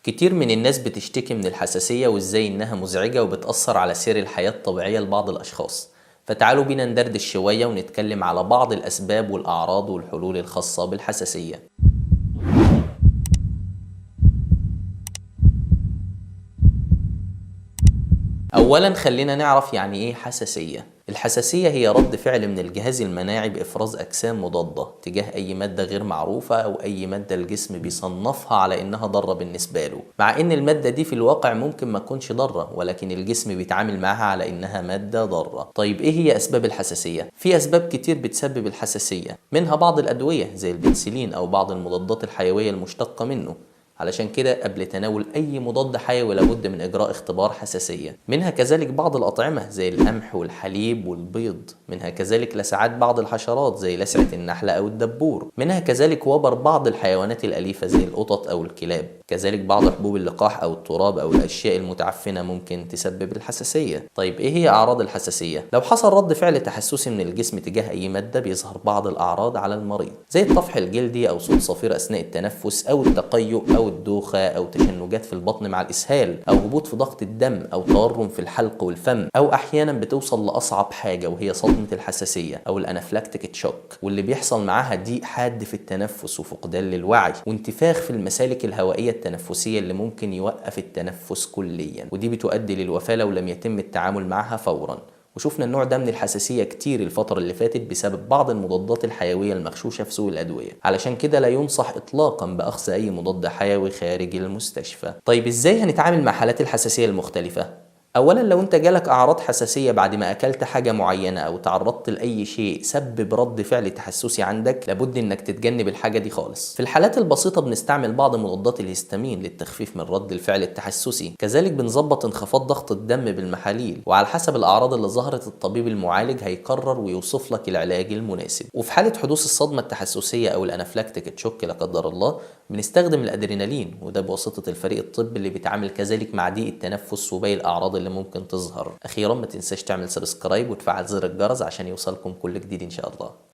كتير من الناس بتشتكي من الحساسية وازاي انها مزعجة وبتأثر على سير الحياة الطبيعية لبعض الاشخاص. فتعالوا بينا ندردش شوية ونتكلم على بعض الاسباب والاعراض والحلول الخاصة بالحساسية. اولا خلينا نعرف يعني ايه حساسية. الحساسية هي رد فعل من الجهاز المناعي بإفراز أجسام مضادة تجاه أي مادة غير معروفة أو أي مادة الجسم بيصنفها على إنها ضارة بالنسبة له، مع إن المادة دي في الواقع ممكن ما تكونش ضارة، ولكن الجسم بيتعامل معاها على إنها مادة ضارة. طيب إيه هي أسباب الحساسية؟ في أسباب كتير بتسبب الحساسية، منها بعض الأدوية زي البنسلين أو بعض المضادات الحيوية المشتقة منه. علشان كده قبل تناول أي مضاد حيوي لابد من إجراء اختبار حساسية. منها كذلك بعض الأطعمة زي القمح والحليب والبيض، منها كذلك لسعات بعض الحشرات زي لسعة النحلة أو الدبور، منها كذلك وبر بعض الحيوانات الأليفة زي القطط أو الكلاب، كذلك بعض حبوب اللقاح أو التراب أو الأشياء المتعفنة ممكن تسبب الحساسية. طيب إيه هي أعراض الحساسية؟ لو حصل رد فعل تحسسي من الجسم تجاه أي مادة بيظهر بعض الأعراض على المريض زي الطفح الجلدي أو صوت صفير أثناء التنفس أو التقيؤ أو الدوخة أو تشنجات في البطن مع الإسهال أو هبوط في ضغط الدم أو تورم في الحلق والفم، أو أحيانا بتوصل لأصعب حاجة وهي صدمة الحساسية أو ال anaphylactic shock، واللي بيحصل معاها ضيق حاد في التنفس وفقدان للوعي وانتفاخ في المسالك الهوائية التنفسية اللي ممكن يوقف التنفس كليا، ودي بتؤدي للوفاة لو لم يتم التعامل معها فورا. وشفنا النوع ده من الحساسية كتير الفترة اللي فاتت بسبب بعض المضادات الحيوية المغشوشة في سوق الأدوية، علشان كده لا ينصح إطلاقا بأخذ أي مضاد حيوي خارج المستشفى. طيب إزاي هنتعامل مع حالات الحساسية المختلفة؟ أولا لو أنت جالك أعراض حساسية بعد ما أكلت حاجة معينة أو تعرضت لأي شيء سبب رد فعل تحسسي عندك، لابد إنك تتجنب الحاجة دي خالص. في الحالات البسيطة بنستعمل بعض مضادات الهستامين للتخفيف من رد الفعل التحسسي، كذلك بنظبط انخفاض ضغط الدم بالمحاليل، وعلى حسب الأعراض اللي ظهرت الطبيب المعالج هيقرر ويوصف لك العلاج المناسب. وفي حالة حدوث الصدمة التحسسية أو ال anaphylactic shock لا قدر الله بنستخدم الأدرينالين، وده بواسطة الفريق الطبي اللي بيتعامل كذلك مع ضيق التنفس وباقي الأعراض اللي ممكن تظهر. أخيرا ما تنساش تعمل subscribe وتفعل زر الجرس عشان يوصلكم كل جديد إن شاء الله.